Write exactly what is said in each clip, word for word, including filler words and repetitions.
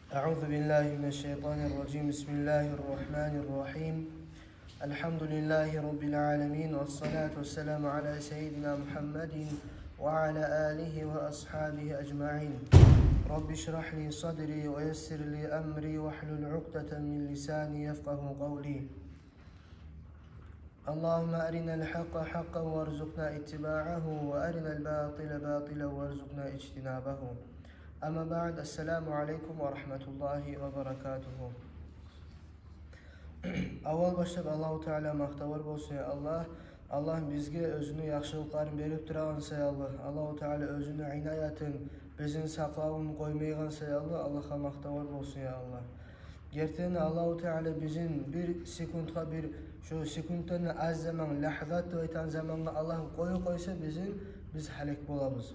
أعوذ بالله من الشيطان الرجيم. بسم الله الرحمن الرحيم. الحمد لله رب العالمين، والصلاة والسلام على سيدنا محمد وعلى آله وأصحابه أجمعين. رب اشرح لي صدري ويسر لي أمري واحلل عقدة من لساني يفقه قولي. اللهم أرنا الحق حقا وارزقنا اتباعه، وأرنا الباطل باطلا وارزقنا اجتنابه. أما بعد، السلام عليكم ورحمة الله وبركاته. Аввал башлап Аллагьу Таала макътавлар болсун, я Аллагь. Аллагь бизге оьзюню яхшылыкъларын берип турагъан саялы, Аллагьу Таала оьзюню инаятын, бизин сакълавун къоймайгъан саялы Аллагьгъа макътавлар болсун, я Аллагь. Гертиден Аллагьу Таала бизин бир секундгъа, бир, шо секунддан аз заман, лагьзат деп айтагъан замангъа Аллагь къоюп къойса бизин, биз гьалек болабыз.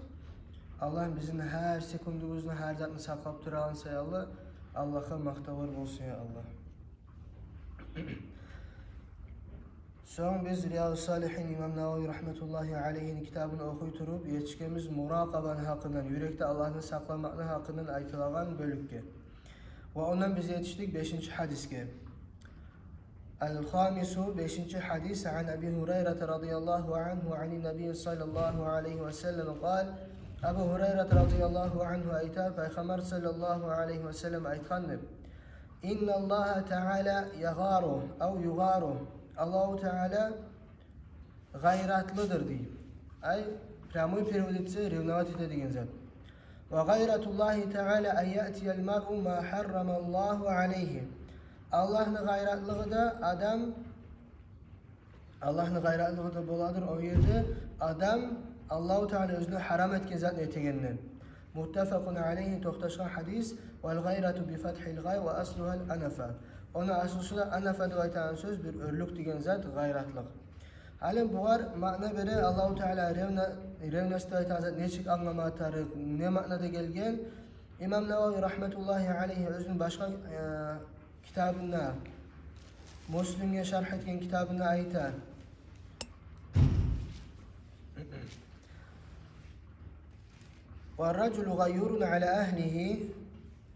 Аллагь бизин гьар секундубузну, гьар затны сакълап турагъан саялы Аллагьгъа макътавлар болсун, я Аллагь. Сонг биз Риядус-Салигьин, имам Нававий рагьматуллагьи алайгьини китабын охуй туруп, етишгенбиз муракъабаны гьакъындан, юрекде Аллагьны сакъламакъны гьакъындан айтылагъан бёлюкге. Ва ондан биз етишдик бешинчи гьадисге. Ал-хамису, бешинчи гьадис, ан Аби Гьурайрата радияллагьу ангьу анин Набий саллаллагьу алайгьи ва саллам къал, Абу Гьурайрат радияллагьу ангьу айта, Пайхаммар саллаллагьу алайгьи ва саллам айтгъан деп: «Инналлагьа таала ягъару, ав югъару». Аллагьу Таала гъайратлыдыр дей. Ай, прямой перевод этсе, ревновать эте деген зат. «Ва гъайратуллагьи таала ан яътиял маръу ма гьаррамаллагьу алайгьи». Аллагьны гъайратлыгъы да адам, Аллагьны гъайратлыгъы да боладыр о ерде адам Аллагьу Таала оьзюне гьарам этген затны этегенден. Муттафакъун алайгьи, токъташгъан гьадис. «Вал гъайрату би фатгьил гъай ва аслугьал анафа». Ону аслусу да анафа деп айтагъан сёз, бир оьрлюк деген зат, гъайратлыкъ. Гьали бугъар маъна бере Аллагьу Таала ревна-, ревность деп айтагъан зат нечик англама тарыкъ, не маънада гелген? Имам Нававий рагьматуллагьи алайгьи оьзюню башгъа, э, китабында, Муслимге шаргь этген китабында айта: «Ва ражулу гъайюрун ала агьлигьи».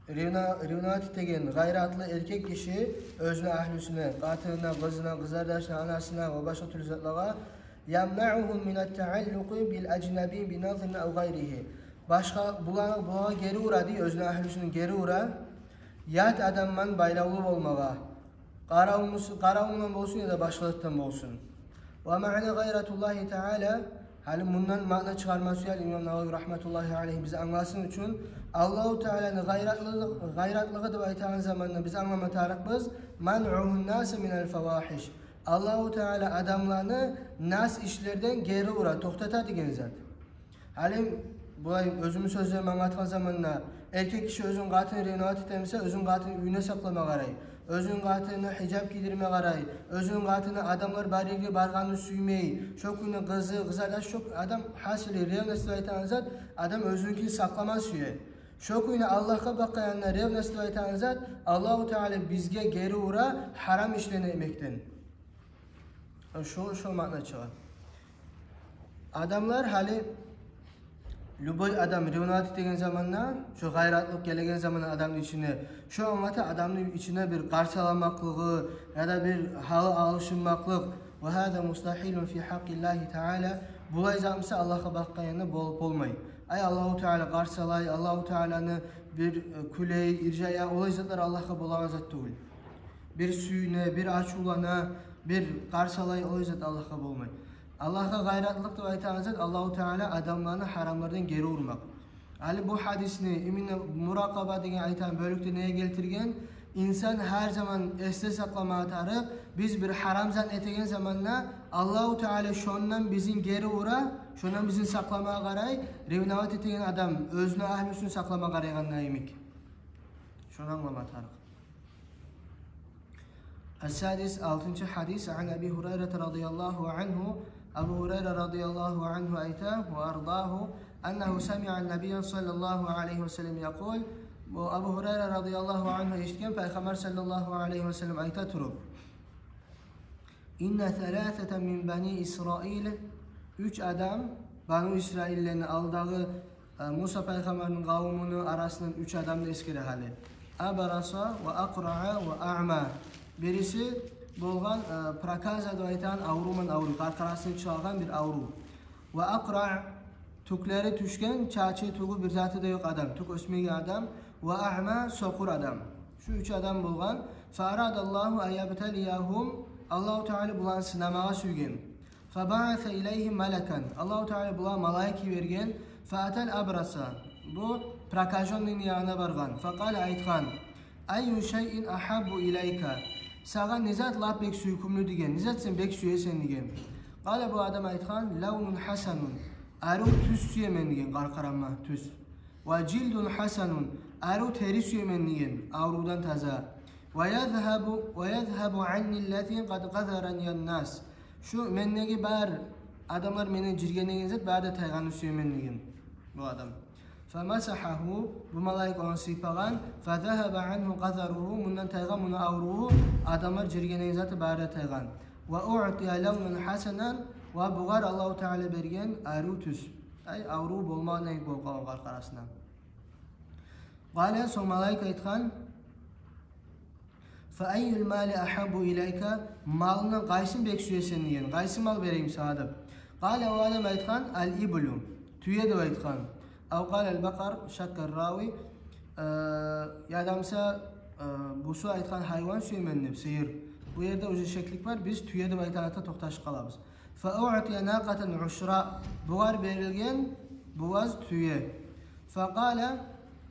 Ревна-, ревновать этеген гъайратлы эркек гиши оьзюню агьлюсюне, къатынына, къызына, къызардашына, анасына ва башгъа тюрлю затлагъа, «ямнаугьум минат тааллукъи бил ажнаби би назрин ав гъайригьи». Башгъа, булагъа, булагъа гери ура дей, оьзюню агьлюсюне гери ура, ят адамман байлавлу болмагъа. Къаравмус-, къаравман болсун яда башгъа затдан болсун. Ва маъна гъайратуллагьи таала, гьали мундан маъна чыгъарма сюе имам Нававий рагьматуллагьи алайгьи биз англасын учун, Аллагьу Тааланы гъайратлыгъы, гъайратлыгъы деп айтагъан заманда биз англама тарыкъбыз: «Манъугьун наси минал фавагьиш». Аллагьу Таала адамланы нас ишлерден гери ура, токътата деген зат. Гьали булай оьзюмню сёзлерим англатгъан заманда, эркек гиши оьзюню къатынын ревновать этемисе, оьзюню къатынын уьюне сакълама къарай, оьзюню къатынына гьижап гийдирме къарай, оьзюню къатыны адамлар бар ерге баргъанны сюймей, шо кюйню къызы, къызардаш, шо адам, гьасили, ревность деп айтагъан зат, адам оьзюнюкин сакълама сюе. Шо кюйню Аллагьгъа бакъгъан янына ревность деп айтагъан зат, Аллагьу Таала бизге гери ура гьарам ишлени этмекден. Шо, шо маъна чыгъа. Адамлар гьали, любой адам ревновать этеген заманда, шо гъайратлыкъ гелеген заманда адамны ичине, шо англата адамны ичине бир къарсаламакълыгъы яда бир гьалы алышынмакълыкъ. Ва гьаза мустагьилун фи гьакъкъиллагьи таала. Булай затмыса Аллагьгъа бакъгъан янында бол-, болмай. Ай, Аллагьу Таала къарсалай, Аллагьу Тааланы бир, э, кюлей, иржая, олай затлар Аллагьгъа болагъан зат тюгюл. Бир сююне, бир ачувлана, бир къарсалай, олай зат Аллагьгъа болмай. Аллагьгъа гъайратлыкъ деп айтагъан зат Аллагьу Таала адамланы гьарамлардан гери урмакъ. Гьали бу гьадисни, именно муракъаба деген айтагъан бёлюкде неге гелтирген? Инсан гьар заман эсде сакълама тарыкъ, биз бир гьарам зат этеген заманда Аллагьу Таала шондан бизин гери ура, шондан бизин сакълама къарай, ревновать этеген адам оьзюню агьлюсюн сакълама къарайгъанда йимик. Шону англама тарыкъ. Ас-садис, алтынчы гьадис, ан Аби Гьурайрата радияллагьу ангьу, Абу Гьурайра радияллагьу ангьу айта, ва ардагьу, аннагьу самиъа ан-набийя саллаллагьу алайгьи ва саллам якъул, бу Абу Гьурайра радияллагьу ангьу эшитген Пайхаммар саллаллагьу алайгьи ва саллам айта туруп: «Инна саласатан мин бани Исраил», уьч адам, Бану Исраиллени алдагъы, э, Муса пайхаммарны къавумуну арасындан уьч адамны эсгере гьали. أبرص وأقرع وأعمى. Бириси болгъан, э, проказа деп айтагъан аврув ман авруй, къаркъарасын чыгъаргъан бир аврув. وأقرع, тюклери тюшген, чачы, тюгю, бир заты да ёкъ адам, тюк оьсмейген адам. وأعمى, сокъур адам. Шу уьч адам болгъан. فأراد الله أن يبتليهم, Аллагьу Таала буланы сынамагъа сюйген. فبعث إليهم ملكا, Аллагьу Таала булагъа малайик йиберген. فأتى الأبرص, бу прокажённыйны янына баргъан. فقال, айтгъан: أي شيء أحب إليك؟ Сагъа не зат лап бек сюйкюмлю деген, не зат сен бек сюесен деген. قال, бу адам айтгъан: لون حسن, арив тюс сюемен деген, къаркъарама тюс. وجلد حسن, арив тери сюемен деген, аврувдан таза. ويذهب، ويذهب عني الذي قد قذرني الناس. Шу мендеги бар, адамлар менден жиргенеген зат бары да тайгъанны сюемен деген бу адам. فمسحه, бу малайик ону сыйпагъан. فذهب عنه قذره, мундан тайгъан муну авруву, адамлар жиргенеген заты бары да тайгъан. وأعطي لونا حسنا, ва бугъар Аллагьу Таала берген арив тюс. Ай, аврув болмагъан йимик болуп къалгъан къаркъарасына. قال, сонг малайик айтгъан: فأي المال أحب إليك؟ Малындан къайсын бек сюесен деген, къайсы мал берейим сагъа деп. قال, о адам айтгъан: الإبل, тюе деп айтгъан. أو قال البقر, شك الراوي, э, яда буса, э, бусу айтгъан гьайван сюемен деп, сыйыр. Бу ерде уже шеклик бар, биз тюе деп айтагъанда токъташып къалабыз. فأعطي ناقة عشراء, бугъар берилген буваз тюе. فقال,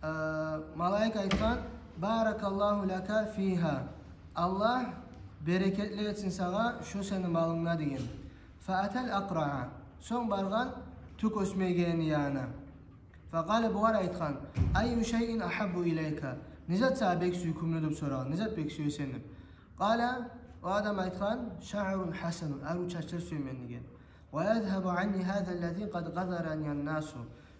э, малайик айтгъан: بارك الله لك فيها, Аллагь берекетли этсин сагъа шо сени малынгда деген. فأتى الأقرع, сонг баргъан тюк оьсмейгенни янына. فقال, бугъар айтгъан: أي شيء أحب إليك؟ Не зат сагъа бек сюйкюмлю деп сорагъан, не зат бек сюесен деп. قال, о адам айтгъан: شعر حسن, арив чачлар сюемен деген. ويذهب عني هذا الذي قد قذرني الناس.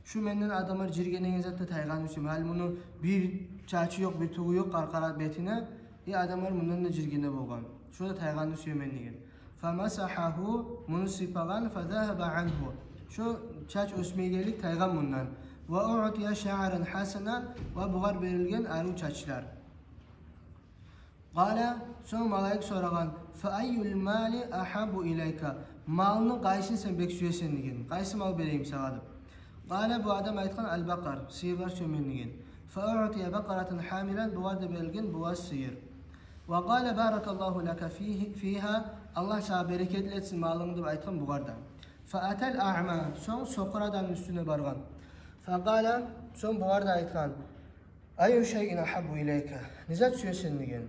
Шу менден адамлар жиргенеген зат да тайгъанны сюемен. Гьали муну бир чачы ёкъ, бир тюгю ёкъ къаркъара бетине, и адамлар мундан да жиргене болгъан. Шу да тайгъанны сюемен деген. فمسحه, муну сыйпагъан. فذهب عنه, шу чач оьсмейгенлик тайгъан мундан. وأعطي شعرا حسنا, ва бугъар берилген арив чачлар. قال, сонг малайик сорагъан: فأي المال أحب إليك؟ Малны къайсын сен бек сюесен деген, къайсы мал берейим сагъа деп. قال, бу адам айтгъан: البقر, сыйырлар сюемен деген. فأعطي بقرة حاملا, бугъар да берилген буваз сыйыр. وقال: بارك الله لك فيه، فيها, Аллагь сагъа берекетли этсин малынгны деп айтгъан бугъар да. فأتى الأعمى, сонг сокъур адамны уьстюне баргъан. فقال, сонг бугъар да айтгъан: أي شيء أحب إليك؟ Не зат сюесен деген.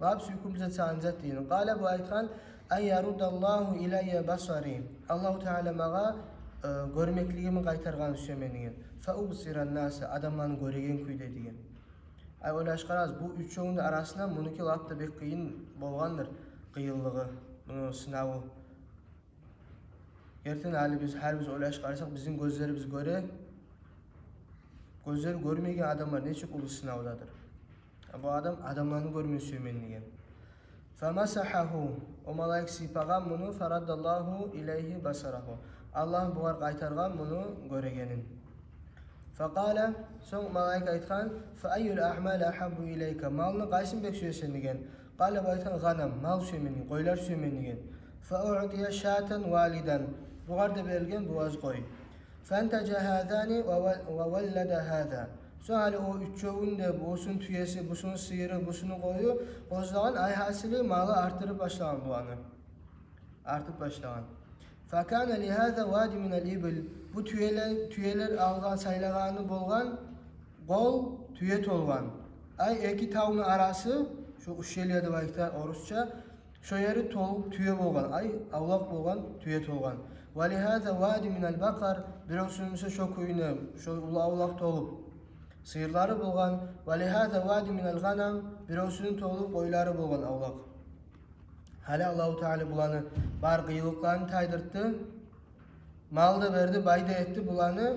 Лап сюйкюмлю зат сагъа не зат деген. قال, бу айтгъан: أن يرد الله إلي بصري. Аллагьу Таала магъа, э, гёрмеклигими къайтаргъанны сюемен деген. فأبصر الناس, адамланы гёреген кюйде деген. Ай, ойлашып къарагъыз, бу уьчевню арасында мунуки лап да бек къыйын болгъандыр, къыйынлыгъы, муну сынаву. Эртен гьали биз, гьар биз ойлашып къарасакъ, бизин гёзлерибиз гёре, гёзлери гёрмейген адамлар нечик уллу сынавдадыр. А бу адам адамланы гёрме сюемен деген. فمسحه, о малайик сыйпагъан муну, فرد الله إليه بصره. Аллагь бугъар къайтаргъан муну гёрегенин. فقال, сонг малайик айтгъан: فأي الأعمال أحب إليك؟ Малны къайсын бек сюесен деген. قال, бу айтгъан: غنم, мал сюемен деген, къойлар сюемен деген. فأعطي شاة والدا, бугъар да берилген буваз къой. فأنتج هذان وو-، وولد هذا. Сонг гьали о уьчевюн де, бусуну тюеси, бусуну сыйыры, бусуну къою къозлагъан, ай гьасили, малы артып башлагъан буланы. Артып башлагъан. فكان لهذا واد من الإبل. Бу тюелер, тюелер алгъан, сайлагъаны болгъан къол тюе толгъан. Ай, эки тавну арасы, шо ущелье деп айта орусча, шо ери толуп тюе болгъан, ай, авлакъ болгъан, тюе толгъан. ولهذا واد من البقر, биревсюню буса шо кюйде, шо уллу авлакъ толуп сыйырлары болгъан. ولهذا واد من الغنم, биревсюню толуп къойлары болгъан авлакъ. Гьали Аллагьу Таала буланы бар къыйынлыкъларын тайдыртды. Мал да берди, бай да этди буланы.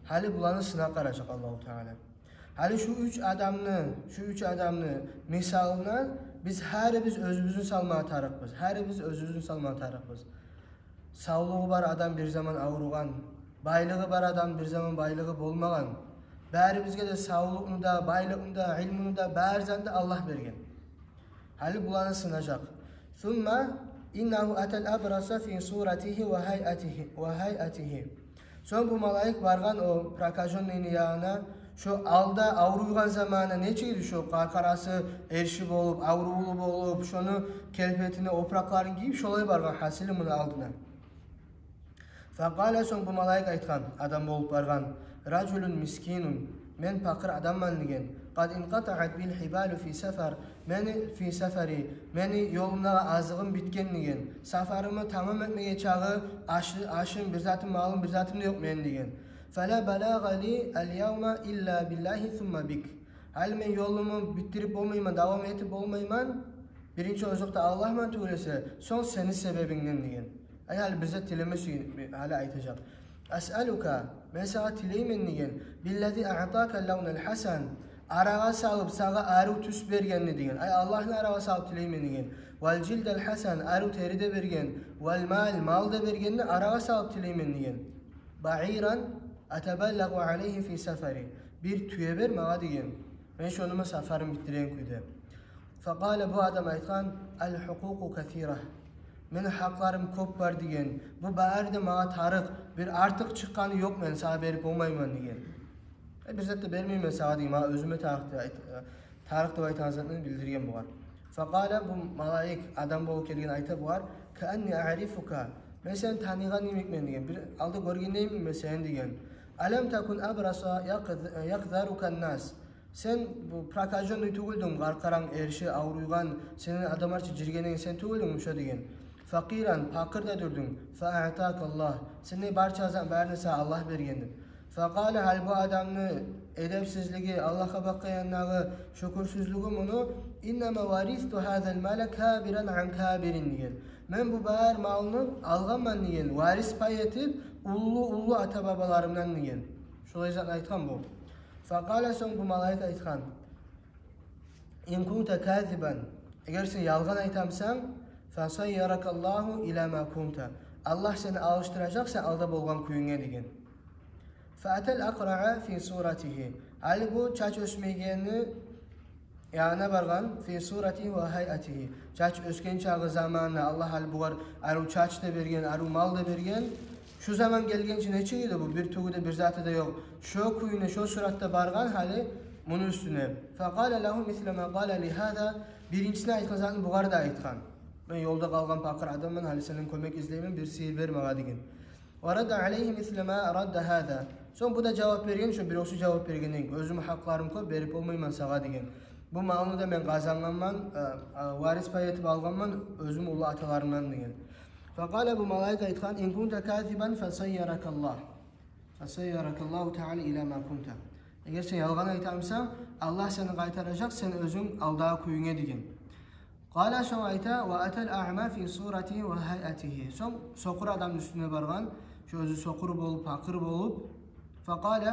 Гьали буланы сынап къаражакъ Аллагьу Таала. Гьали шу уьч адамны, шу уьч адамны мисалына биз гьарибиз оьзюбюзню салмагъа тарыкъбыз. Гьарибиз оьзюбюзню салмагъа тарыкъбыз. Савлугъу бар адам бир заман авругъан, байлыгъы бар адам бир заман байлыгъы болмагъан. Барыбызгъа да савлукъну да, байлыкъны да, илмуну да, бары затны да Аллагь берген. Гьали буланы сынажакъ. Сумма иннагьу атал абраса фи суратигьи ва гьайатигьи, ва гьайатигьи. Сонг бу малайик баргъан о прокажённыйны янына, шо алда авруйгъан заманы нечик эди, шо къаркъарасы эрши болуп, аврувлу болуп, шону келпетине опуракъларын гийип, шолай баргъан гьасили муну алдына. Факъала, сонг бу малайик айтгъан, адам болуп баргъан: «Ражулун мискинун, мен пакъыр адамман, — деген. — Къад инкъатаат бил гьибалу фи сафар, мени, фи сафари, мени ёлумдагъы азыгъым битген, — деген. — Сафарымны тамам этмеге чагъы ашы-, ашым, бир затым, малым, бир затым да ёкъ мени, — деген. — Фала балагъа ли ал явма илла биллагьи сумма бик. Гьали мен ёлумну битдирип болмайман, давам этип болмайман, биринчи озокъда Аллагьман тюгюл эсе, сонг сени себебингден», — деген. Ай, гьали бир зат тилеме сюе-, гьали айтажакъ. «Асъалука, мен сагъа тилеймен, — деген, — биллази аътака лавнал гьасан, арагъа салып сагъа арив тюс бергенни, — деген. — Ай, Аллагьны арагъа салып тилеймен, — деген. — Вал жилдал гьасан, арив тери де берген, вал мал, мал да бергенни арагъа салып тилеймен, — деген. — Баиран атабаллагъу алайгьи фи сафари, бир тюе бер магъа, — деген. — Мен шону ман сафарым битдиреген кюйде». Факъала, бу адам айтгъан: «Ал гьукъукъу касира, мени гьакъларым кёп бар, — деген. — Бу бары да магъа тарыкъ, бир артыкъ чыкъгъаны ёкъ, мен сагъа берип болмайман», — деген. «Э, бир зат да бермеймен сагъа, — деген, — магъа оьзюме тарыкъ деп айт-, э, тарыкъ деп айтагъан затны билдирген бугъар». Факъала, бу малайик, адам болуп гелген, айта бугъар: «Каанни аърифука, мен сени таныгъан йимикмен, — деген, — бир алда гёрген йимикмен сени, — деген. — Алам такун абраса якъ-, якъзарука нас, сен бу прокажённый тюгюлдюнг, къаркъаранг эрши, авруйгъан, сени адамларча жиргенеген сен тюгюлдюнг шу, — деген. — Факъиран, пакъыр да тюгюлдюнг, фа аътака Аллагь, сени барча зат, барын да сагъа Аллагь берген», — деп. Факъала, гьали бу адамны эдепсизлиги, Аллагьгъа бакъгъан яндагъы шюкюрсюзлюгю муну: «Иннама варисту гьазал мала кабиран ан кабирин, — деген. — Мен бу бар малны алгъанман, — деген, — варис пай этип уллу-уллу ата-бабаларымдан», — деген. Шолай зат айтгъан бу. Факъала, сонг бу малайик айтгъан: «Ин кунта казибан, эгер сен ялгъан айтамсан, фасайяракаллагьу ила ма кунта, Аллагь сени алышдыражакъ сен алда болгъан кююнге», — деген. Фаатал акъраъа фи суратигьи. Гьали бу чач оьсмейгенни янына баргъан, фи суратигьи ва гьайатигьи. Чач оьсген чагъы заманына Аллагь гьали бугъар арив чач да берген, арив мал да берген. Шу заман гелгенче нечик эди бу, бир тюгю де, бир заты да ёкъ. Шо кюйде, шо суратда баргъан гьали муну уьстюне. Факъала лагьу мисла ма къала ли гьаза. Биринчисине айтгъан затын бугъар да айтгъан: «Мен ёлда къалгъан пакъыр адамман, гьали сенден кёмек излеймен, бир сыйыр бер магъа», — деген. Ва радда алайгьи мисла ма радда гьаза. Сонг бу да жавап берген, шо биревсю жавап бергенден: «Оьзюмню гьакъларым кёп, берип болмайман сагъа, — деген. — Бу малны да мен къазангъанман, э, э, варис пай этип алгъанман оьзюмню уллу аталарымдан», — деген. Факъала, бу малайик айтгъан: «Ин кунта казибан фасайяракаллагь, фасайяракаллагьу таала ила ма кунта. Эгер сен ялгъан айтамсан, Аллагь сени къайтаражакъ сен оьзюнг алдагъы кююнге», — деген. Къала, сонг айта: «Ва атал аъма фи суратигьи ва гьайатигьи». Сонг сокъур адамны уьстюне баргъан, шо оьзю сокъур болуп, пакъыр болуп. Факъала,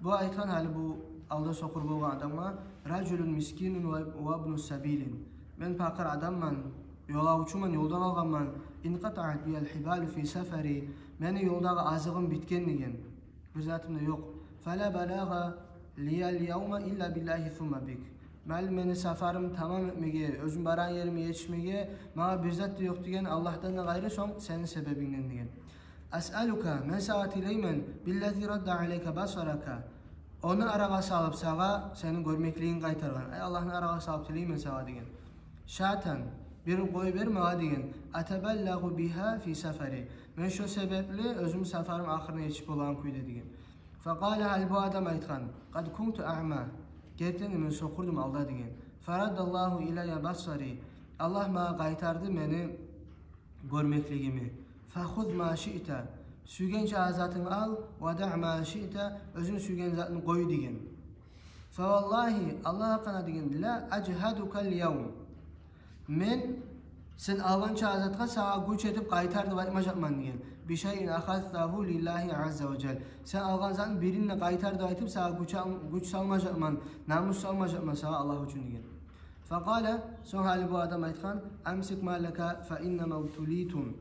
бу айтгъан гьали бу алда сокъур болгъан адамгъа: «Ражулун мискинун ва, ва ибну сабилин. Мен пакъыр адамман, ёлавчуман, ёлда къалгъанман. Инкъатаат биял гьибалу фи сафари. Мени ёлдагъы азыгъым битген, — деген. — Бир затым да ёкъ. Фала балагъа лиял явма илла биллагьи сумма бик. Гьали мени сафарым тамам этмеге, оьзюм барагъан ериме етишмеге магъа бир зат да ёкъ, — деген, — Аллагьдан да къайры, сонг сени себебингден», — деген. «Асъалука, мен сагъа тилеймен, биллази радда алайка басарака, ону арагъа салып сагъа сени гёрмеклигинг къайтаргъан. Ай, Аллагьны арагъа салып тилеймен сагъа, — деген. — Шатан, бир къой бер магъа, — деген. — Атабаллагъу бигьа фи сафари. Мен шо себепли оьзюм сафарым ахырына етишип болагъан кюйде», — деген. Факъала, гьали бу адам айтгъан: «Къад кунту аъма. Гертиден де мен сокъурдум алда», — деген. «Фараддаллагьу илайя басари. Аллагь магъа къайтарды мени гёрмеклигими. Фахуз ма шиъта. Сюйген чакъы затынг ал, ва даъ ма шиъта. Оьзюнг сюйген затынг къой», — деген. «Фаваллагьи, Аллагь гьакъына, — деген, — ла ажгьадукал явм. Мен сен алгъан чакъы затгъа сагъа гюч этип къайтар деп айтмажакъман, — деген. — Бишайин ахазтагьу лиллагьи азза ва жал. Сен алгъан затны бирин де къайтар деп айтып, сагъа гюч ал-, гюч салмажакъман, намус салмажакъман сагъа Аллагь учун», — деген. Факъала, сонг гьали бу адам айтгъан: «Амсик малака фа иннама бтулитум.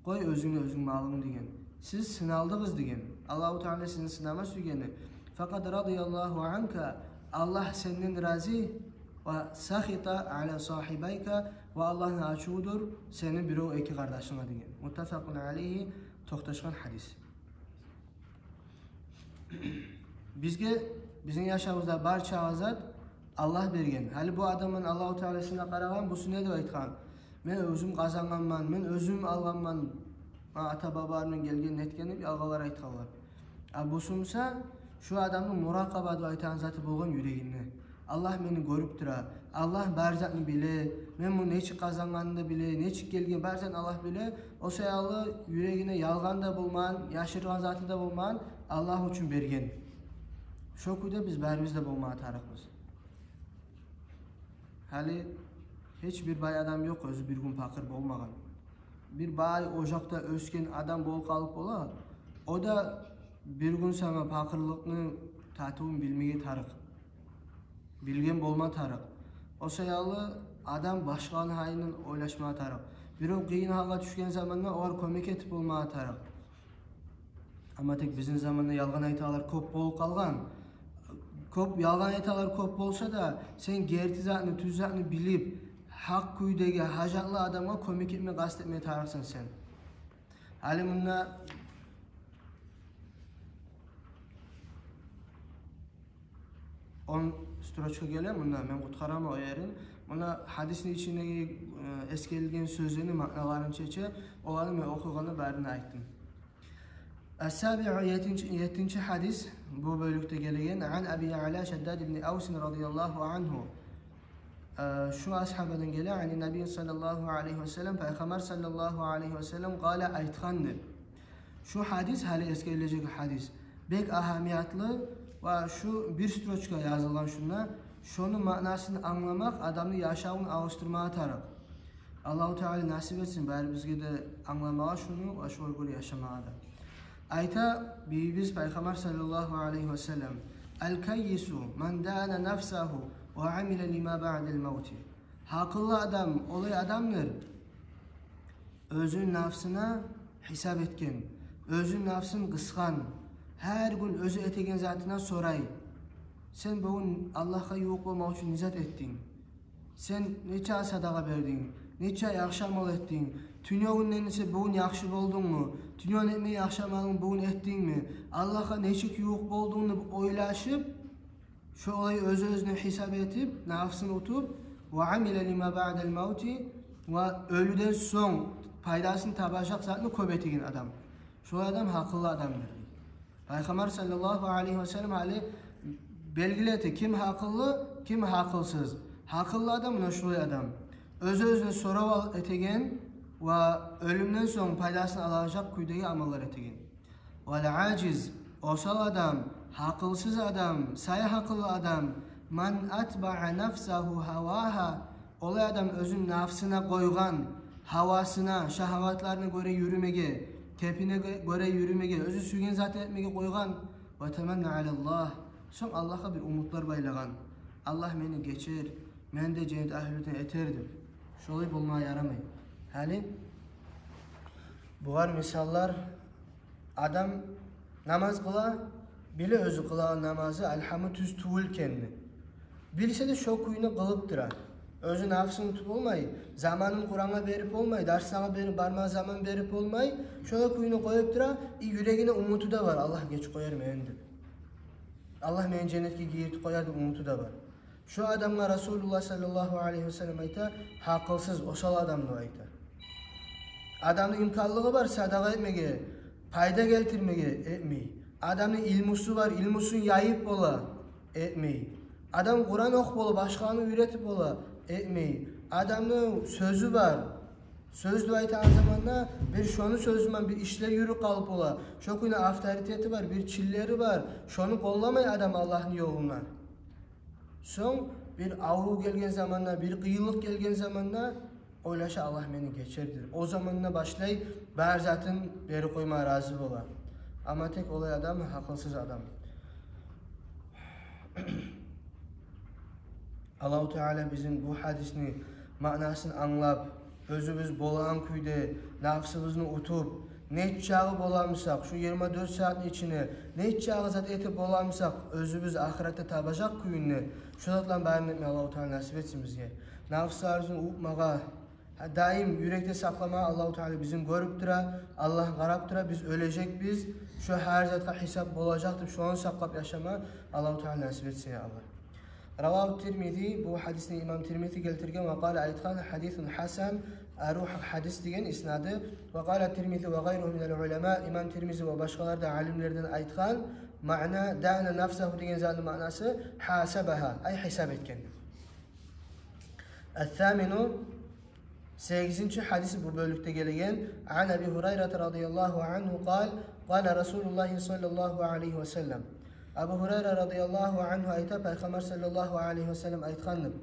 Къой оьзюнгню, оьзюнг малынгны, — деген. — Сиз сыналдыгъыз, — деген. — Аллагьу Таала сизин сынама сюйгени. «Факъад радияллагьу анка», Аллагь сенден рази, «ва сахита аля сахибайка», ва Аллагьны ачувудур сени бирев эки къардашынга деген. Муттафакъун алейгьи, токъташгъан гьадис. Бизге, бизин яшавубузда барча зат Аллагь берген. Гьали бу адамдан Аллагьу Таала сизге къарагъан, бусу не деп айтгъан? «Мен оьзюм къазангъанман, мен оьзюм алгъанман, ма ата-бабаларымдан гелген, нетген», — деп ялгъанлар айтгъанлар. А бусу буса, шу адамны муракъаба деп айтагъан заты болгъан юрегинде. Аллагь мени гёрюп тура, Аллагь бар затны биле, мен муну нечик къазангъанын да биле, нечик гелген, бар затны Аллагь биле. О саялы юрегине ялгъан да болмагъан, яшыргъан заты да болмагъан, Аллагь учун берген. Шо кюйде биз барыбыз да болмагъа тарыкъбыз. Гьали гьеч бир бай адам ёкъ, оьзю бир гюн пакъыр болмагъан. Бир бай ожакъда оьсген адам болуп къалып бола, о да бир гюн сама пакъырлыкъны татывун билмеге тарыкъ. Билген болма тарыкъ. О саялы адам башгъаланы гьайын ойлашма тарыкъ. Бирев къыйын гьалгъа тюшген заманда огъар кёмек этип болмагъа тарыкъ. Амма тек бизин заманда ялгъан айтагъанлар кёп болуп къалгъан. Кёп ялгъан айтагъанлар кёп болса да, сен герти затны, тюз затны билип, гьакъ кюйдеги гьажатлы адамгъа кёмек этме къаст этме тарыкъсан сен. Гьали мунда он строчка геле, мунда мен къутгъараман о ерин. Мунда гьадисни ичиндеги, э, эсгерилген сёзлени маъналарын чече, оланы мен охугъанны барын да айтдым. Ас-сабиъу, еттинчи, еттинчи гьадис бу бёлюкде гелеген. Ан Аби Аъла Шаддад ибн Авсин радияллагьу ангьу. Э, шу асгьабадан геле, ани Наби саллаллагьу алайгьи ва саллам, Пайхаммар саллаллагьу алайгьи ва саллам, къала, айтгъан деп. Шу гьадис, гьали эсгерилежек гьадис, бек агьамиятлы ва шу бир строчка язылгъан шунда, шону маънасын англамакъ адамны яшавун алышдырмагъа тарыкъ. Аллагьу Таала насип этсин барыбызгъа да англамагъа шуну ва шогъар гёре яшамагъа да. Айта бийибиз Пайхаммар саллаллагьу алайгьи ва саллам: «Ал-каййису ман дана нафсагьу ва амила лима баъдал мавти». Гьакъыллы адам олай адамдыр, оьзюню нафсына гьисап этген, оьзюню нафсын къысгъан, гьар гюн оьзю этеген затына сорай: «Сен бугюн Аллагьгъа ювукъ болмакъ учун не зат этдинг? Сен нече садагъа бердинг? Нече яхшы амал этдинг? Тюнегюнден эсе бугюн яхшы болдунгму? Тюнегюн этмей яхшы амалынг бугюн этдингми? Аллагьгъа нечик ювукъ болдунг?» — деп ойлашып, шолай оьз-оьзюне гьисап этип, нафсын утуп, «ва амила лима баъдал мавти», ва оьлюден сонг пайдасын табажакъ затны кёп этеген адам. Шолай адам гьакъыллы адамдыр, дей. Пайхаммар саллаллагьу алайгьи ва саллам гьали белгиледи, ким гьакъыллы, ким гьакъылсыз. Гьакъыллы адам муна шулай адам. Оьз-оьзюне сорав ал-, этеген ва оьлюмден сонг пайдасын алажакъ кюйдеги амаллар этеген. Вал ажиз, осал адам, гьакъылсыз адам, сай гьакъыллы адам, ман атбаъа нафсагьу гьавагьа, олай адам оьзюн нафсына къойгъан, гьавасына, шагьаватларына гёре юрюмеге, кепине гё-, гёре юрюмеге, оьзю сюйген затын этмеге къойгъан. Ва таманна алаллагь, сонг Аллагьгъа бир умутлар байлагъан. Аллагь мени гечер, мени де женнет агьлюден этер деп. Шолай болмагъа ярамай. Гьали бугъар мисаллар: адам намаз къыла, биле оьзю къылагъан намазы, альгьамы тюз тюгюл экенни. Билсе де шо кюйню къылып тура. Оьзю нафсын утуп болмай, заманын Къурангъа берип болмай, дарслагъа берип, бармагъа заман берип болмай, шо кюйню къоюп тура, и юрегине умуту да бар, Аллагь гечип къояр мени деп. Аллагь мени женнетге гийиртип къояр деп умуту да бар. Шо адамгъа Расулуллагь саллаллагьу алайгьи ва саллам айта, гьакъылсыз, осал адам деп айта. Адамны имканлыгъы бар садагъа этмеге, пайда гелтирмеге, этмей. Адамны илмусу бар, илмусун яйып бола, этмей. Адам Къуран охуп бола, башгъаланы уьйретип бола, этмей. Адамны сёзю бар. Сёз деп айтагъан заманда бир шону сёзю булан бир ишлер юрюп къалып бола. Шо кюйню авторитети бар, бир чинлери бар. Шону къолламай адам Аллагьны ёлунда. Сонг бир аврув гелген заманда, бир къыйынлыкъ гелген заманда ойлаша, Аллагь мени гечердир. О заманда башлай бар затын берип къойма рази бола. Амма тек олай адам гьакъылсыз адам. Аллагьу Таала бизин бу гьадисни маънасын англап, оьзюбюз болагъан кюйде нафсыбызны утуп, Нечагъы боламысакъ, шу йигирма дёрт сагьатны ичинде нечагъы зат этип боламысакъ, оьзюбюз ахыратда табажакъ кюйде, шо затланы барын этме Аллагьу Таала насип этсин бизге. Напсларыбызны увутмагъа, даим юрекде сакъламагъа, Аллагьу Таала бизин гёрюп тура, Аллагь къарап тура, биз оьлежекбиз, шо гьар затгъа гьисап болажакъ деп, шону сакълап яшама Аллагьу Таала насип этсин, я Аллагь. رواه الترمذي, бу гьадисни имам Тирмизи гелтирген, وقال, айтгъан, حديث حسن, арив гьадис деген иснады. وقال الترمذي وغيره من العلماء, имам Тирмизи ва башгъалар да алимлерден айтгъан, معنى دان نفسه деген затны маънасы حاسبها, ай, гьисап этген. الثامن, сегизинчи гьадис бу бёлюкде гелеген. عن أبي هريرة رضي الله عنه قال: قال رسول الله صلى الله عليه وسلم. Абу Гьурайра радияллагьу ангьу айта, Пайхаммар саллаллагьу алайгьи ва саллам айтгъан: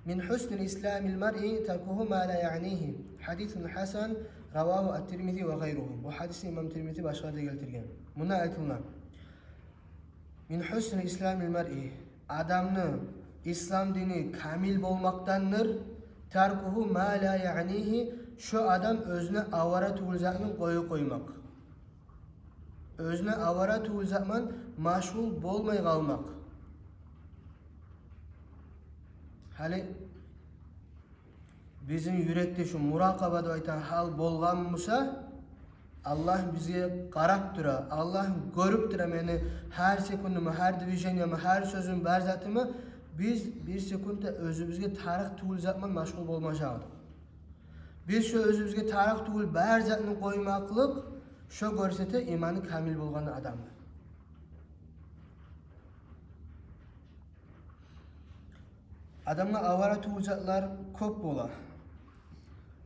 من حسن إسلام المرء تركه ما لا يعنيه. حديث حسن رواه الترمذي وغيره. Бу гьадисни имам Тирмизи, башгъалар да гелтирген. Мунда айтылгъан: من حسن إسلام المرء, адамны ислам дини камил болмакъдандыр, تركه ما لا يعنيه, шо адам оьзюне авара тюгюл затны къоюп къоймакъ. Оьзюне авара тюгюл затман машгъул болмай къалмакъ. Гьали бизин юрекде шу муракъаба деп айтагъан гьал болгъан буса, Аллагь бизге къарап тура, Аллагь гёрюп тура мени гьар секундуму, гьар движениямы, гьар сёзюмню, бар затымны. Биз бир секунд да оьзюбюзге тарыкъ тюгюл затман машгъул болмажакъ эдик. Биз шо оьзюбюзге тарыкъ тюгюл бар затны къоймакълыкъ, шо гёрсете иманы камил болгъан адамны. Адамгъа авара тюгюл затлар кёп бола.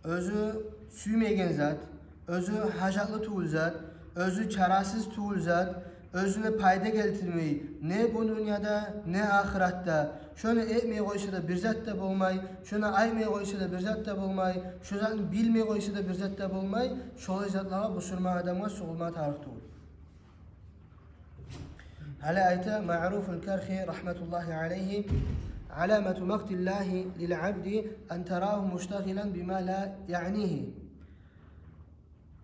Оьзю сюймейген зат, оьзю гьажатлы тюгюл зат, оьзю чарасыз тюгюл зат, оьзюне пайда гелтирмей не бу дюньяда, не ахыратда. Шону этмей къойса да бир зат да болмай, шону айтмай къойса да бир зат да болмай, шо затны билмей къойса да бир зат да болмай. Шолай затлагъа бусурман адамгъа сугъулма тарыкъ тюгюл. Гьали айта Маъруфул Кархи рагьматуллагьи алайгьи: علامة مقت الله للعبد أن تراه مشتغلا بما لا يعنيه.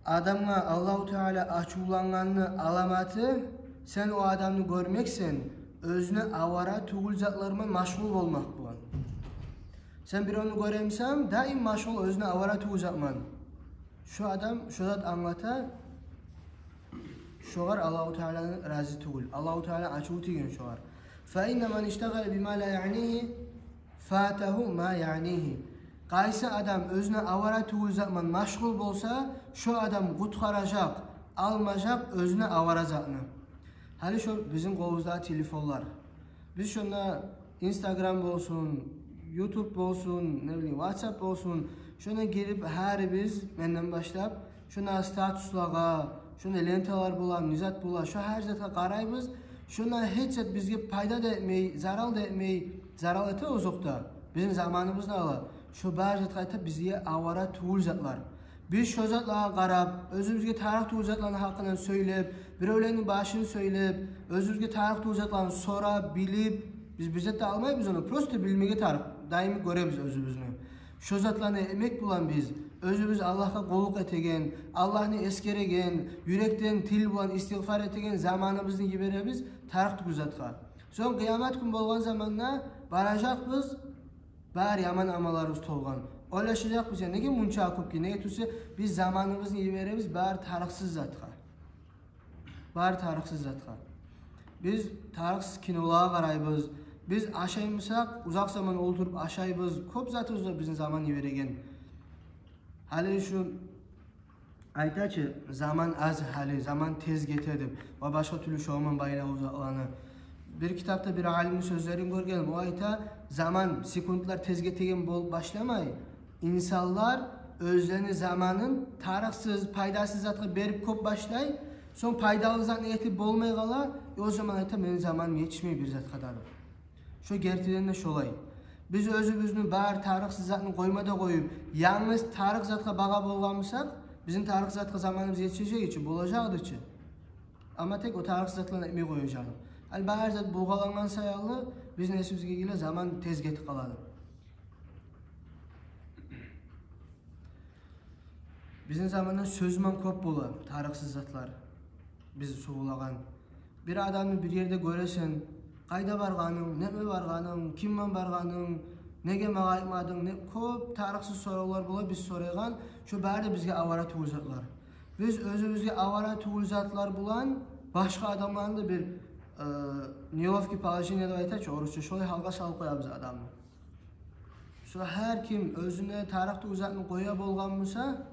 Адамгъа Аллагьу Таала ачувлангъанны аламаты, сен о адамны гёрмексен оьзюне авара тюгюл затларман машгъул болмакъ булан. Сен биревню гёремисен, даим машгъул оьзюне авара тюгюл затман. Шо адам, шо зат англата, шогъар Аллагьу Таала рази тюгюл, Аллагьу Таала ачуву тийген шогъар. فإن من اشتغل بما لا يعنيه فاته ما يعنيه. Къайсы адам оьзюне авара тюгюл затман машгъул болса, шо адам къутгъаражакъ, алмажакъ оьзюне авара затны. Гьали шо бизин къолубуздагъы телефонлар. Биз шонда Instagram болсун, YouTube болсун, не билейим, WhatsApp болсун, шонда гирип гьарибиз, менден башлап, шонда статуслагъа, шонда ленталар бола, не зат бола, шо гьар затгъа къарайбыз. Шонда гьеч зат бизге пайда да этмей, зарал да этмей, зарал эте озокъда, бизин заманыбызны ала. Шо бар затгъа айта бизге авара тюгюл затлар. Биз шо затлагъа къарап, оьзюбюзге тарыкъ тюгюл затланы гьакъындан сёйлеп, биревлени башын сёйлеп, оьзюбюзге тарыкъ тюгюл затланы сорап, билип, биз бир зат да алмайбыз ону, просто билмеге тарыкъ. Даим гёребиз оьзюбюзню. Шо затланы этмек булан биз оьзюбюз Аллагьгъа къуллукъ этеген, Аллагьны эсгереген, юрекден, тил булан истигъфар этеген заманыбызны йиберебиз тарыкъ тюгюл затгъа. Сонг къыямат гюн болгъан заманда баражакъбыз, бар яман амалларыбыз толгъан. Ойлашажакъбыз, я неге мунча кёп ки, неге тюгюл эсе биз заманыбызны йиберебиз бар тарыкъсыз затгъа. Бар тарыкъсыз затгъа. Биз тарыкъсыз кинолагъа къарайбыз. Биз ашаймысакъ, узакъ заман олтуруп ашайбыз. Кёп затыбыз бар бизин заман йибереген. Гьали шу айта чы, заман аз гьали, заман тез гете деп, ва башгъа тюрлю шогъуман байлавлу затланы. Бир китапда бир алимни сёзлерин гёргенмен, о айта, заман, секундлар тез гетеген болуп башламай, инсанлар оьзлени заманын тарыкъсыз, пайдасыз затгъа берип кёп башлай, сонг пайдалы затны этип болмай къала, э, о заман айта, мени заманым етишмей бир затгъа да деп. Шо гертиден де шолай. Биз оьзюбюзню бар тарыкъсыз затны къойма да къоюп, янгыз тарыкъ затгъа багъа болгъан бусакъ, бизин тарыкъ затгъа заманыбыз етишежек эди чи, болажакъ эди чи. Амма тек о тарыкъсыз затланы этмей къояжакъ эдик. Гьали бар зат булгъалангъан саялы бизин эсибизге геле заман тез гетип къалады. Бизин заманда сёз ман кёп бола тарыкъсыз затлар. Биз сувулагъан. Бир адамны бир ерде гёресен, къайда баргъанынг, неме баргъанынг, ким ман баргъанынг, неге магъа айтмадынг, не, кёп тарыкъсыз соравлар бола биз сорайгъан, шо бары да бизге авара тюгюл затлар. Биз оьзюбюзге авара тюгюл затлар булан башгъа адамланы да бир, э, неловкий положение деп айта чы орусча, шолай гьалгъа салып къоябыз адамны. Шо гьар ким оьзюне тарыкъ тюгюл затны къоя болгъан буса,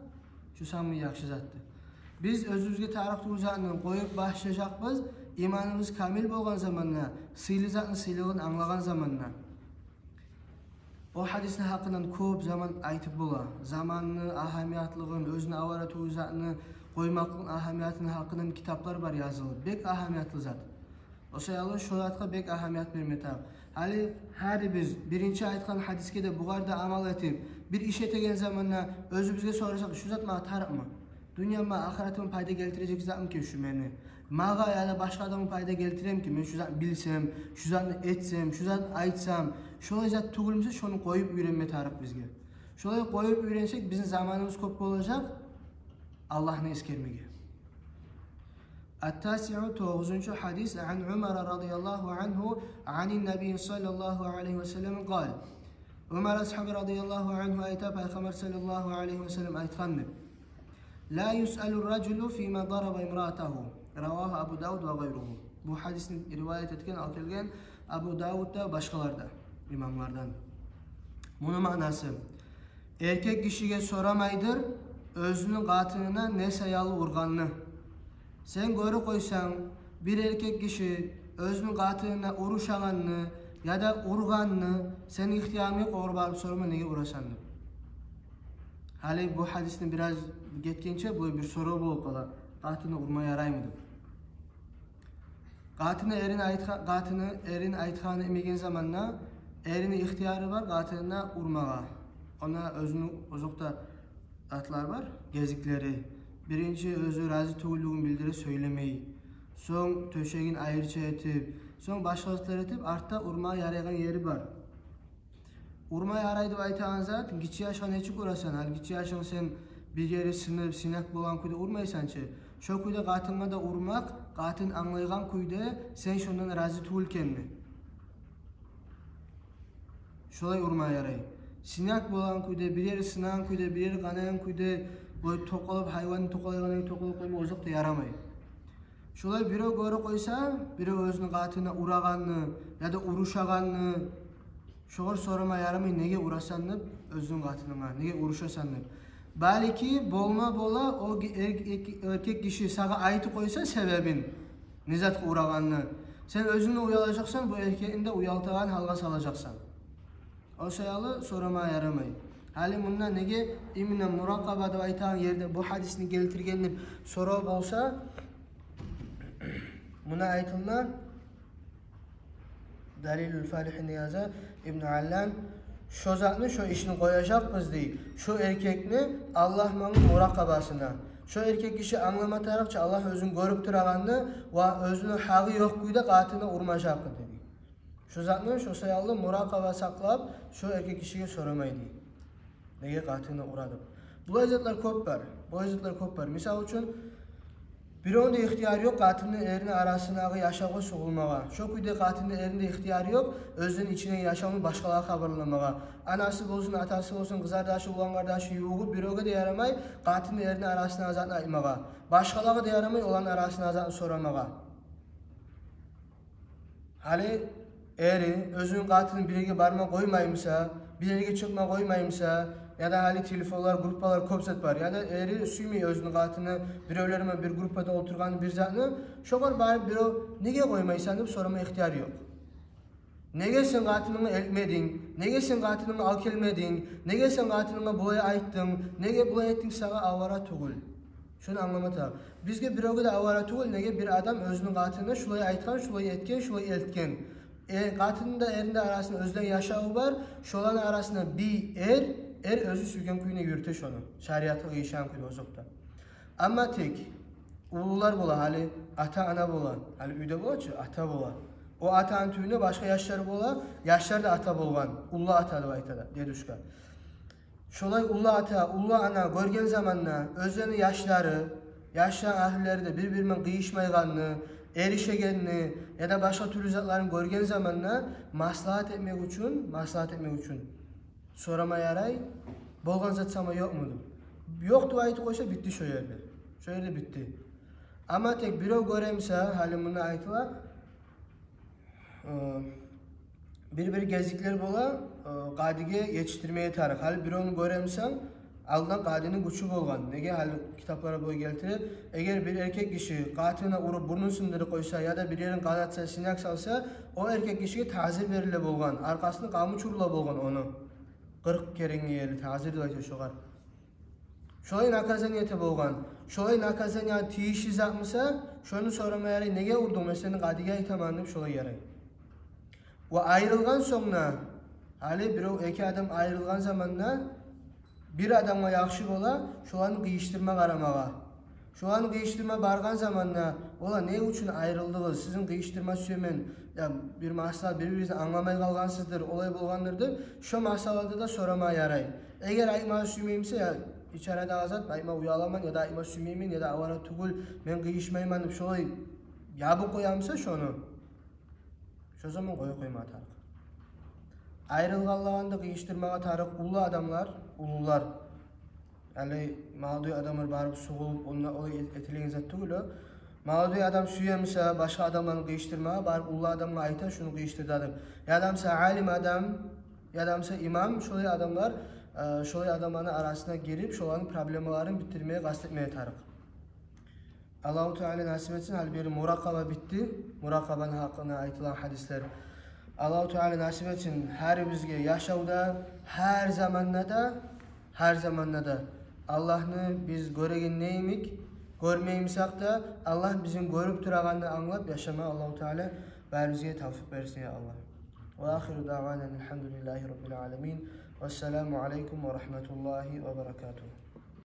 шо самый яхшы затды. Биз оьзюбюзге тарыкъ тюгюл затны къоюп башлажакъбыз, иманыбыз камил болгъан заманда, сыйлы затны сыйлылыгъын англагъан заманда. О гьадисни гьакъындан кёп заман айтып бола. Заманны агьамиятлыгъын, оьзюне авара тюгюл затны къоймакълыкъны агьамиятыны гьакъындан китаплар бар язылып. Бек агьамиятлы зат. О саялы шо затгъа бек агьамият берме тарыкъ. Гьали гьар биз биринчи айтгъан гьадисге де, бугъар да амал этип, бир иш этеген заманда оьзюбюзге сорасакъ, шу зат магъа тарыкъмы? Дюньяма, ахыратыма пайда гелтирежек затмы экен шу мени? Магъа яда башгъа адамгъа пайда гелтиремки мен шу затны билсем, шу затны этсем, шу затны айтсам? Шолай зат тюгюлмю буса, шону къоюп уьйренме тарыкъ бизге. Шолай къоюп уьйренсек, бизин заманыбыз кёп болажакъ Аллагьны эсгермеге. التاسع, тогъузунчу гьадис, عن عمر رضي الله عنه عن النبي صلى الله عليه وسلم قال. Умар асгьабы радияллагьу ангьу айта, Пайхаммар саллаллагьу алайгьи васаллам айтгъан деп: لا يسأل الرجل فيما ضرب امرأته. رواه أبو داود وغيره. Бу гьадисни риваят этген, алып гелген Абу Давуд да, башгъалар да, имамлардан. Муну маънасы: эркек гишиге сорамайдыр оьзюню къатынына не саялы ургъанны. Сен гёрюп къойсанг, бир эркек гиши оьзюню къатынына урушагъанны яда ургъанны, сени ихтиярынг ёкъ огъар барып сорама, неге урасан деп. Гьали бу гьадисни бираз гетгенче, булай бир сорав болуп къала: къатынны урма яраймы деп. Къатыны эрин айтгъа-, къатыны эрин айтгъанын этмеген заманда эрини ихтияры бар къатынына урмагъа. Онда оьзюню озокъда затлар бар, гезиклери. Биринчи, оьзю рази тюгюллюгюн билдире, сёйлемей. Сонг тёшегин айрыча этип, сонг башгъа затлар этип, артда урмагъа ярайгъан ери бар. Урма ярай деп айтагъан зат, гиччи яшгъа нечик урасан? Гьали гиччи яшынг сен бир ери сынып, синяк болгъан кюйде урмайсан чы. Шо кюйде къатынгъа да урмакъ, къатын англайгъан кюйде сен шондан рази тюгюл экенни. Шолай урма ярай. Синяк болгъан кюйде, бир ери сынагъан кюйде, бир ери къанайгъан кюйде, бу токъалап, гьайванны токъалайгъан кюйде токъалап къойма озокъда, ярамай. Шолай бирев гёрюп къойса, бирев оьзюню къатынына урагъанны яда урушагъанны, шогъар сорама ярамай, неге урасан деп оьзюню къатынынга, неге урушасан деп. Балики, болма бола, о ги-, эр-, эр-, эркек гиши сагъа айтып къойса себебин, не затгъа урагъанны, сен оьзюнг де уялажакъсан, бу эркекни де уялтагъан гьалгъа салажакъсан. О саялы сорама ярамай. Гьали мунда неге именно муракъаба деп айтагъан ерде бу гьадисни гелтирген деп сорав болса, муна айтылма, Далилул Фалигьинде яза Ибну Аллан: шо затны, шо ишни къояжакъбыз дей шо эркекни Аллагь ман муракъабасына. Шо эркек гиши англама тарыкъ чы Аллагь оьзюн гёрюп турагъанны ва оьзюню гьакъы ёкъ кюйде къатынына урмажакъны дей. Шо затны, шо саялы муракъаба сакълап, шо эркек гишиге сорамай дей, неге къатынына ура деп. Булай затлар кёп бар, булай затлар кёп бар. Мисал учун, биревню де ихтияры ёкъ къатынны эрини арасындагъы яшавгъа сугъулмагъа. Шо кюйде къатынны эрини де ихтияры ёкъ оьзюню ичиндеги яшавну башгъалагъа хабарламагъа. Анасы болсун, атасы болсун, къызардашы, улан къардашы, ювугъу, биревге де ярамай къатынны эрини арасындагъы затны айтмагъа. Башгъалагъа да ярамай оланы арасындагъы затны сорамагъа. Гьали эри оьзюню къатынын бир ерге барма къоймаймыса, бир ерге чыкъма къоймаймыса, яда гьали телефонлар, группалар, кёп зат бар. Яда эри сюймей оьзюню къатыны биревлер ман бир группада олтургъанны, бир затны, шогъар барып бирев: неге къоймайсан деп сорама ихтияр ёкъ. Неге сен къатынынга элтмединг? Неге сен къатынынга алып гелмединг? Неге сен къатынынга булай айтдынг? Неге булай этдинг, сагъа авара тюгюл. Шону англама тарыкъ. Бизге биревге де авара тюгюл, неге бир адам оьзюню къатынына шулай айтгъан, шулай этген, шулай элтген. Э, къатынны да, эрини де арасында оьзлени яшаву бар. Шоланы арасында бир эр, эр оьзю сюйген кюйде юрюте шону. Шариатгъа къыйышагъан кюйде озокъда. Амма тек уллулар бола, гьали ата-ана бола, гьали уьйде бола чы, ата бола. О атаны тюбюнде башгъа яшлар бола, яшлар да ата болгъан, уллу ата деп айта да, дедушка. Шолай уллу ата, уллу ана гёрген заманда оьзлени яшлары, яшлар агьлюлери де бир-бири булан къыйышмайгъанны, эришегенни яда башгъа тюрлю затларын гёрген заманда маслагьат этмек учун, маслагьат этмек учун сорама ярай, болгъан зат сама ёкъму деп. Ёкъ деп айтып къойса, битди шо ерде. Шо ерде битди. Амма тек бирев гёре буса, гьали мунда айтыла, э, бир-бир гезиклер бола, э, къадиге етишдирмеге тарыкъ. Гьали биревню гёре бусанг, алдын къадини гючю болгъан. Неге, гьали китапларда булай гелтире. Эгер бир эркек гиши къатынына уруп, бурнун сындырып къойса, яда бир ерин къанатса, синяк салса, о эркек гишиге тазир бериле болгъан, аркъасыны къамы чурула болгъан ону. Къыркъ керенге ерли тазир деп айта шогъар. Шолай наказание эте болгъан. Шолай наказание тийишли зат буса, шону сорама ярай: «Неге урдунг, мен сени къадиге айтаман», — деп шолай ярай. Ва айрылгъан сонг да, гьали бирев, эки адам айрылгъан заманда бир адамгъа яхшы бола шоланы къыйышдырма къарамагъа. Шоланы къыйышдырма баргъан заманда: «Ола, не учун айрылдыгъыз? Сизин къыйышдырма сюемен, я бир масъала, бир-биригизни англамай къалгъансыздыр, олай болгъандыр», — деп, шо масъалада да сорама ярай. Эгер айтма сюймей буса, я ичарадагъы зат, айтма уяламан, яда айтма сюймеймен, яда авара тюгюл, мен къыйышмайман деп, шолай ябып къоя буса шону, шо заман къоя къойма тарыкъ. Айрылгъанлагъа да къыйышдырмагъа тарыкъ уллу адамлар, уллулар. Гьали молодой адамлар барып сугъулуп, онда олай эт-, этилеген зат тюгюл о. Молодой адам сюе буса башгъа адамланы къыйышдырмагъа, барып уллу адамгъа айта: «Шуну къыйышдыр», — деп. Яда буса алим адам, яда буса имам, шолай адамлар, э, шолай адамланы арасына гирип, шоланы проблемаларын битдирмеге къаст этмеге тарыкъ. Аллагьу Таала насип этсин. Гьали бери муракъаба битди. Муракъабаны гьакъында айтылгъан гьадислер. Аллагьу Таала насип этсин гьарибизге яшавда, гьар заманда да, гьар заманда да Аллагьны биз гёреген йимик, гёрмей бусакъ да, Аллагь бизин гёрюп турагъанны англап яшама Аллагьу Таала барибизге тавфикъ берсин, я Аллагь. Ва ахиру даъвана анил гьамдулиллагьи раббил аламин. Вассаламу алайкум ва рагьматуллагьи ва баракатугь.